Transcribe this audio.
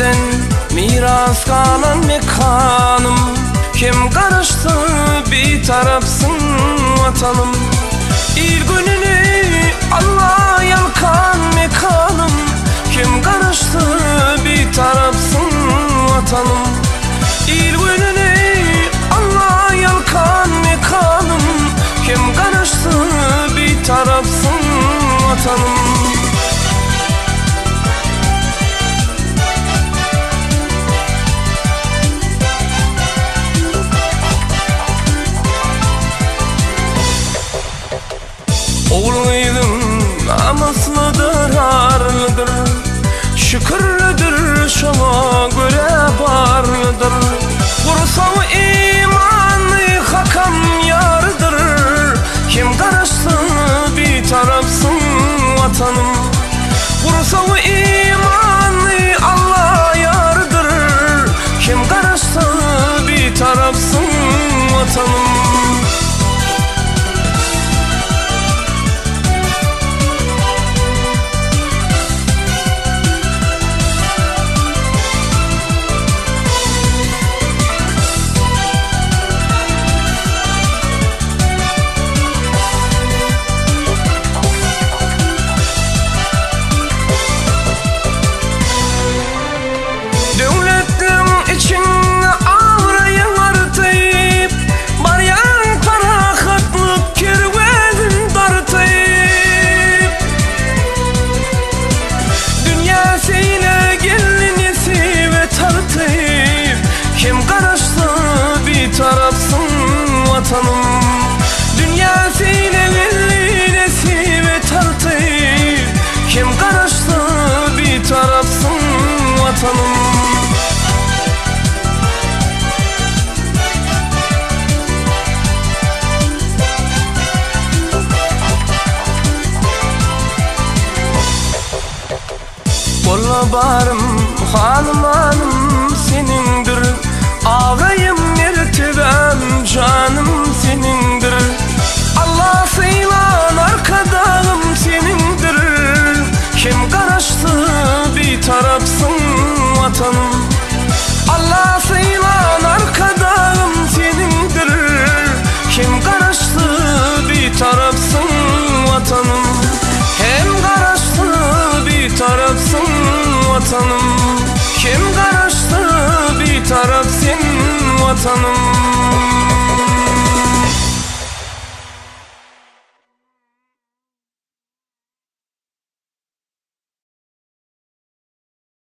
Pederden miras galan mekanym. Hem Garaşsyz, Bitarapsyň Watanym. Il-gününi Alla ýalkan mekanym. Hem Garaşsyz, Bitarapsyň Watanym. Il-gününi Alla ýalkan mekanym. Hem Garaşsyz, Bitarapsyň Watanym. Ogul-gyzyň namyslydyr, arlydyr, Şükürlidir, şoňa görä barlydyr. Gursagy imanly Hakam ýarydyr, Hem Garaşsyz, Bitarapsyň Watanym. Gursagy imanly Alla ýarydyr, Hem Garaşsyz, Bitarapsyň Watanym. Döwletliň içinde abraýyň artyp, Barýaň parahatlyk kerwenin dartyp. Dünýä seýle geldi nesibe tartyp, Hem Garaşsyz, Bitarapsyň Watanym. Dünýä seýle geldi nesibe tartyp, Hem Garaşsyz, Bitarapsyň Watanym. Golla barym, hanymanym seniňdir, Abraýym, mertebäm, janym seniňdir. Alla sylan Arkadagym seniňdir, Hem Garaşsyz, Bitarapsyň Watanym. Alla sylan Arkadagym seniňdir, Hem Garaşsyz, Bitarapsyň Watanym. Hem Garaşsyz, Bitarapsyň Watanym. Hem Garaşsyz, Bitarap sen Watanym.